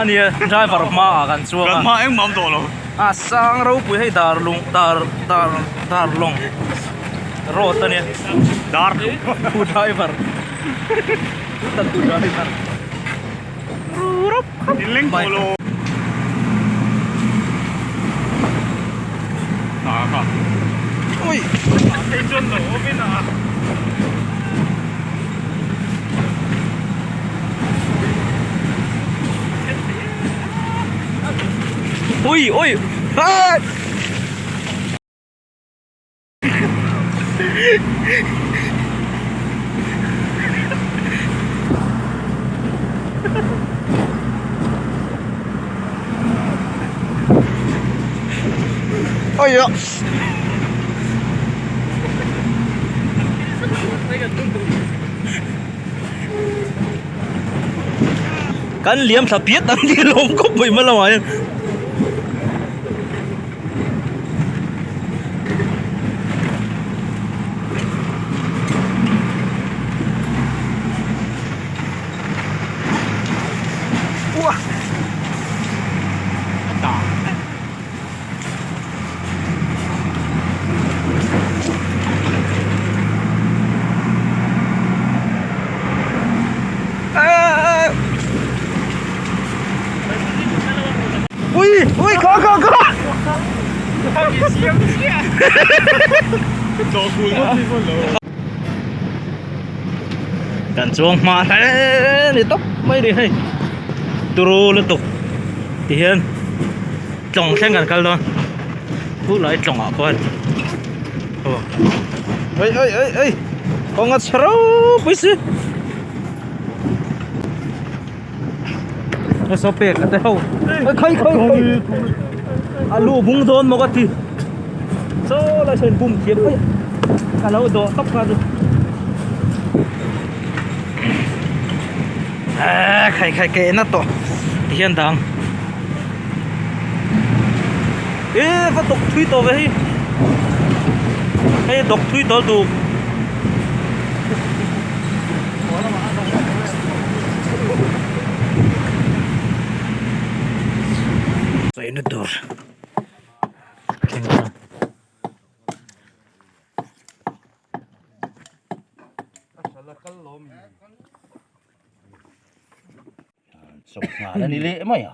Ania driver hma ah kan chuang a. Kan hma engmah awm tawh lo. A sang ropui hei dar lung dar dar dar lawng road ania. Dar lung. Pu driver. Pu driver. Inleng tawh lo. Ui. Hei chuan lo awm in a. Ui ui. Ah! Ôi dạ. Kan liam thla piat ang tih lawm khawp mai hma lamah hian. Ui ui kha kha kha Kan chuang hma hle ni tawp mai ni hei turu lutuk tihian tlawng thleng kan kal dawn khulai tlawng ah khuan aw oi oi oi oi kawng a chhe ropui si a saw pek a te ho oi khai khai khai a lu bung dawn maw ka ti saw lai sawn bum thiam mai a lo dawh tawp kha chu Eee khai khai ke na tawh ti hian dang eee va dawk thui tawh ve hei hei dawk thui tawh duh sawi na tur thleng ta. Sawmhngan a ni leh mai a.